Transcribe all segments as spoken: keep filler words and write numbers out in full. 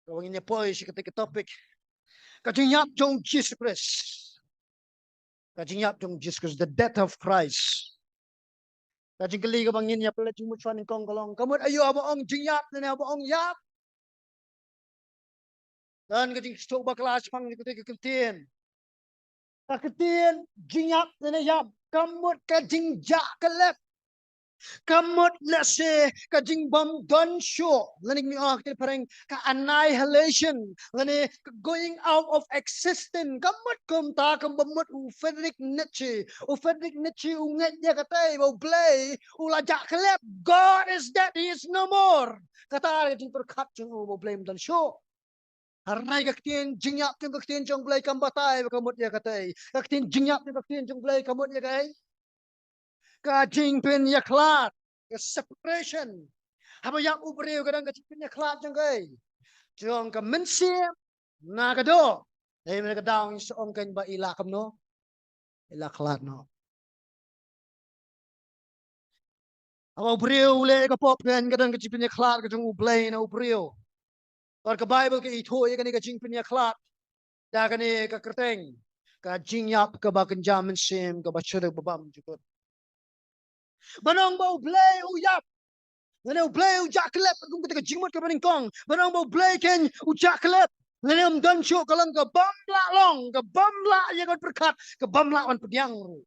Kaba ngin ïa poi sha kata ka topic. Ka jingïap jong Jisu Khrist. Ka jingïap jong Jisu Khrist, the death of Christ. Ka jingkylli kaba ngin ïa pynleit jingmut shwa nyngkong ka long, ka mut aïu haba ong jingïap ne haba ong ïap? Don ka jingsngewthuh bakla shaphang kata ka kyntien. Ka kyntien jingïap ne ïap, ka mut ka jingjah kyllep. Ka mut lehse ka jingbym don shuh, lane ngi ong ha ka ktien phareng ka annihilation, lane ka going out of existence. Ka mut kumta, kumba mut u Friedrich Nietzsche. U Friedrich Nietzsche u ngeit ïa katei ba U Blei u la jah kyllep. God is dead, he is no more. Kata ka jingpyrkhat jong u ba U Blei um don shuh. Hynrei ka ktien jingïap, ka ktien jong U Blei kam batai ba ka mut ïa katei. Ka ktien jingïap, ka ktien jong U Blei ka mut ïa kaei? Ka jingpynïakhlad, ka separation. Haba ïap u briew ka don ka jingpynïakhlad jong kaei? Jong ka mynsiem na ka doh. Hynrei mynta ka daw ngi sa ong kein ba i la kumno? I la khlad noh. Haba u briew u leh ka pop kein, ka don ka jingpynïakhlad ka jong U Blei na u briew. Bad ka Baibl ka ithuh ïa kane ka jingpynïakhlad da kane ka kyrteng, ka jingïap kaba kynja mynsiem, kaba shlur ba bymjukut. Ban ong ba U Blei u ïap, lane U Blei u jah kyllep, kum kata ka jingmut kaba nyngkong. Ban ong ba U Blei kein u jah kyllep, lane um don shuh, ka long ka bym lah long, ka bym lah ïa ka pyrkhat, ka bym lah ban pdiang ruh.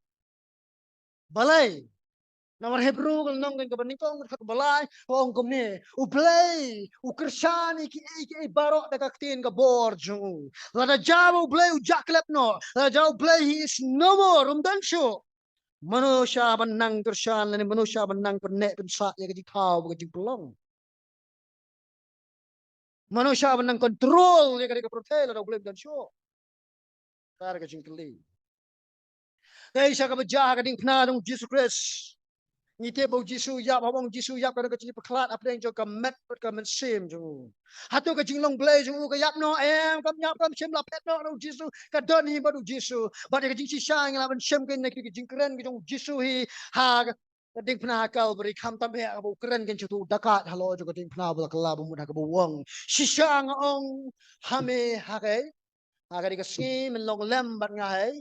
Balei? Namar Hebru ka lynnong kaba nyngkong, ka dkhot ba lai, ka ong kumne: U Blei u kyrshan ïa kiei kiei baroh da ka ktien ka bor jong u. Lada jia ba U Blei u jah kyllep noh, lada jia U Blei, he is no more, um don shuh, mano shah ban nang kyrshan, lane mano shah ban nang pynneh pynsah ïa ka jingthaw bad ka jingpynlong? Mano shah ban nang control ïa ka dei ka pyrthei lada U Blei um don shuh? Kata ka jingkylli. Kaei sha kaba jia ha ka diengphna jong u Jisu Khrist? Ngi tip ba u Jisu u ïap, haba ong Jisu u ïap, ka don ka jingpyrkhat hapdeng jong ka met bad ka mynsiem jong u. Hato ka jinglong Blei jong u ka ïap noh? Em, kam ïap, kam shym la phet noh na u Jisu, ka don hi bad u Jisu. Bad ïa ka jingshisha ngi lah ban shem kein na ka jingkren ka jong u Jisu hi ha ka diengphna ha Kalbari, khamtam eh haba u kren kein sha uto u dakaid halor jong ka diengphna ba la kylla, ba mut ha kaba u ong: Shisha nga ong ha me, ha kaei? Ha kane ka sngi men long lem bad nga, haei?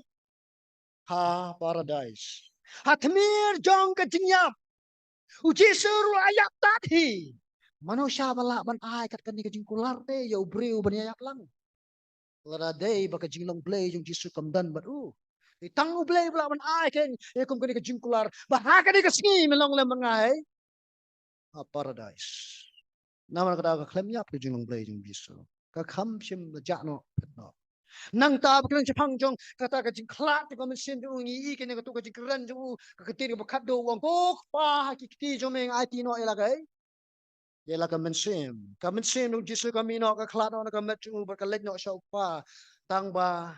Ha Paradais. Ha tmier jong ka jingïap, u Jisu ruh u la ïap tad hi. Mano shah ba lah ban ai kat kane ka jingkular te ïa u briew ban ïa ïap lang? Lada dei ba ka jinglong Blei jong u Jisu kam don bad u, dei tang U Blei ba lah ban ai kein ïa kum kane ka jingkular ba ha kane ka sngi men long lem bad nga, haei? Ha Paradais. Namar kata ka khlem ïap ka jinglong Blei jong u Jisu. Ka kham shym la jah noh, phet noh. Nangta ba kren shaphang jong kata ka jingkhlad jong ka mynsiem jong u, ngi i kein ïa kato ka jingkren jong u, ka ktien kaba khatduh, u ong: Ko Kpa, ha ki kti jong me nga aiti noh ïa la kaei? Ïa la ka mynsiem. Ka mynsiem jong u Jisu ka mih noh, ka khlad noh na ka met jong u bad ka leit noh sha u Kpa. Tang ba,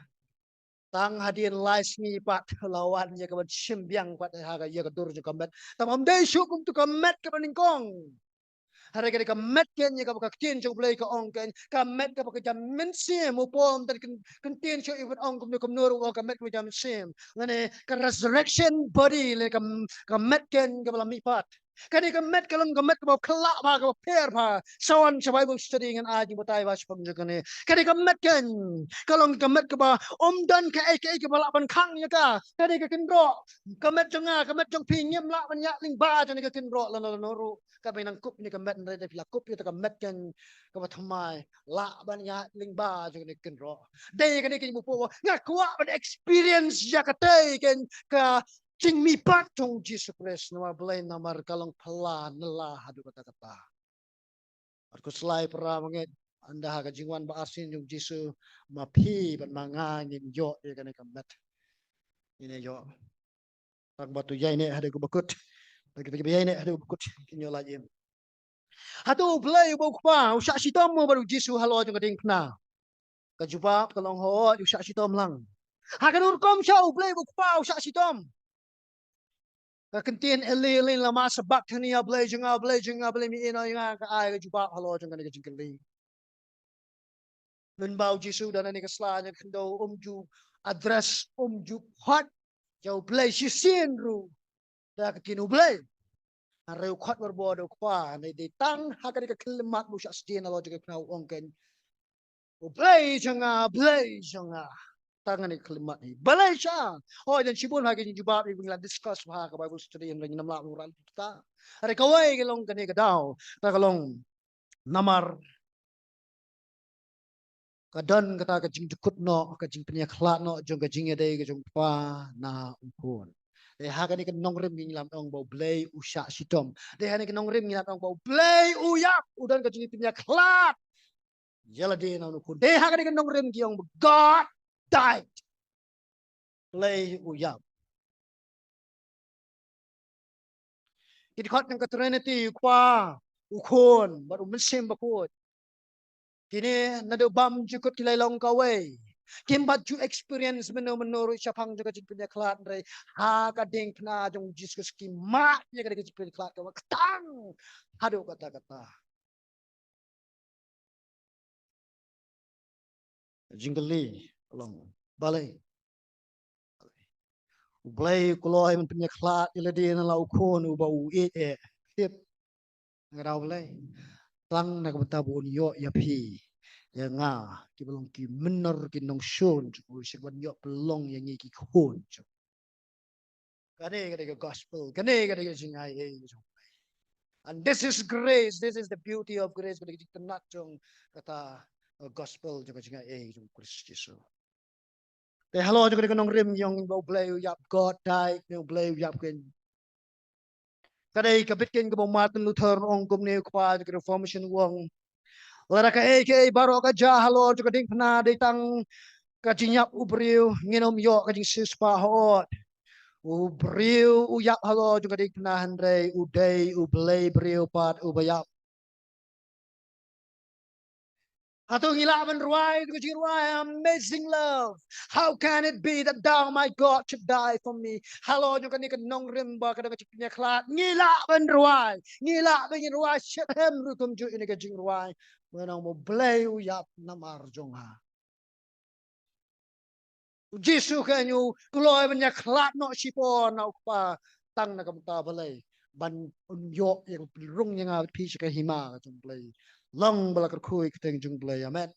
tang hadien lai sngi pat la wan ïa ka ban shim biang pat ha ka, ïa ka dur jong ka met. Tang ba ym dei shuh kum tu ka met kaba nyngkong. Hynrei ka dei ka met kein ïa kaba ka ktien jong U Blei ka ong kein, ka met kaba kynja mynsiem. U Paul u ong, kyn-, kyntien shuh ïa u ban ong kumno kumno ruh, u ong ka met kaba kynja mynsiem, lane ka resurrection body, lane ka, ka met kein kaba la mih pat. Kane ka met ka long ka met kaba khlad bha, kaba pher bha. Sa wan sha Bible study ngan ai jingbatai bha shaphang jong kane. Kane ka met kein ka long ka met kaba ym don kaei kaei kaba lah ban khang ïa ka. Kane ka kynroh, ka met jong nga, ka met jong phi, ngim lah ban ïaid lyngba jong kane ka kynroh lano lano ruh. Katba nang kup ïa kane ka met, hynrei lada phi la kup ïa kata ka met kein kaba thymmai, lah ban ïaid lyngba jong kane ka kynroh. Dei kane kein ba u Paul u ong, nga kwah ban experience ïa katei kein ka jingmihpat jong u Jisu Khrist. Namar balei? Namar ka long phylla nylla haduh katta katta. Bad khuslai para bangeit, ynda ha ka jingwan ba arsien jong u Jisu, ma phi bad ma nga ngin ïoh ïa kane ka met. Ngin ïoh. Tang ba to ïaineh haduh kaba kut. Bad kita kiba ïaineh haduh kaba kut kin ïoh lait im. Hato U Blei uba u Kpa u shah shitom mo bad u Jisu halor jong ka diengphna? Ka jubab ka long hooid, u shah shitom lang. Ha kano ka rukom sha U Blei uba u Kpa u shah shitom? Ka kyntien Eli, Eli, lama sabakthani, A Blei jong nga, A Blei jong nga, balei me ïehnoh ïa nga, ka ai ka jubab halor jong kane ka jingkylli. Mynba u Jisu u don ha kane ka sla jong ka khyndew, um ju address, um ju khot ïa U Blei shisien ruh da ka ktien U Blei. Hynrei u khot barabor da u Kpa, hynrei dei tang ha kane ka khyllipmat ba u shah sdien halor jong ka diengphna, u ong kein, U Blei jong nga, Blei jong nga. Tang kane ka khyllipmat hi. Balei sha? Hooid, don shibun ha ki jingjubab, ïa ngi la discuss bha ha ka Bible study, hynrei ngim lah ban rah lut ïa kata. Hynrei kawei ka long kane ka daw, kata ka long namar ka don kata ka jingdukut noh, ka jingpynïakhlad noh jong ka jingïadei ka jong u Kpa na u Khun. Te ha kane ka nongrim ngi lah ban ong ba U Blei u shah shitom. Te ha kane ka nongrim ngi lah ban ong ba U Blei u ïap, u don ka jingpynïakhlad ïa lade na u Khun. Te ha kane ka nongrim ngi ong ba God died. Blei u ïap. Ki dkhot jong ka Trinity, u Kpa, u Khun bad u Mynsiem Bakhuid. Kine naduh bymjukut ki la long kawei. Kim pat ju experience mynno mynno ruh shaphang jong ka jingpynïakhlad, hynrei ha ka diengphna jong u Jisu Khrist ki mad ïa ka jingpynïakhlad kaba khtang haduh katta katta. Jingkylli ka long, balei U Blei u kloi ban pynïakhlad ïa lade na la u Khun uba u ïeit eh? Tip, nga kdew balei? Tang na ka bynta ba un ïoh ïa phi, ïa nga, kiba long ki mynnor, ki nongshun jong u, shisha ban ïoh pynlong ïa ngi ki khun jong u. Kane ka dei ka gospel, kane ka dei ka jingaiei jong u. And this is grace, this is the beauty of grace, ka dei ka jingtynnat jong kata, uh, gospel jong ka jingaiei jong u Khrist Jisu. Te halor jong kane ka nongrim ngi ong ba U Blei u ïap, God died, ne U Blei u ïap kein. Ka dei ka bit kein kaba u Martin Luther u ong kumne, u kpa jong ka Reformation u ong, lada kaei kaei baroh ka jia halor jong ka diengphna dei tang ka jingïap u briew, ngin ym ïoh ka jingsiewspah haoid. U briew u ïap halor jong ka diengphna, hynrei u dei U Blei briew pat uba ïap. Hato ngi lah ban rwai ka jingrwai Amazing Love? How can it be that thou, my God, should die for me? Halor jong kane ka nongrim ba ka don ka jingpynïakhlad, ngi lah ban rwai, ngi lah ban rwai shitrhem ruh kumjuh ïa kane ka jingrwai. Mynta U Blei u ïap namar jong nga. U Jisu kein u kloi ban ïakhlad noh shipor na u Kpa, tang na ka bynta balei? Ban un ïoh ïa ka pynrung ïa nga bad phi sha ka hima ka jong U Blei. Long ba la kyrkhu ïa ka kyrteng jong U Blei. Amen.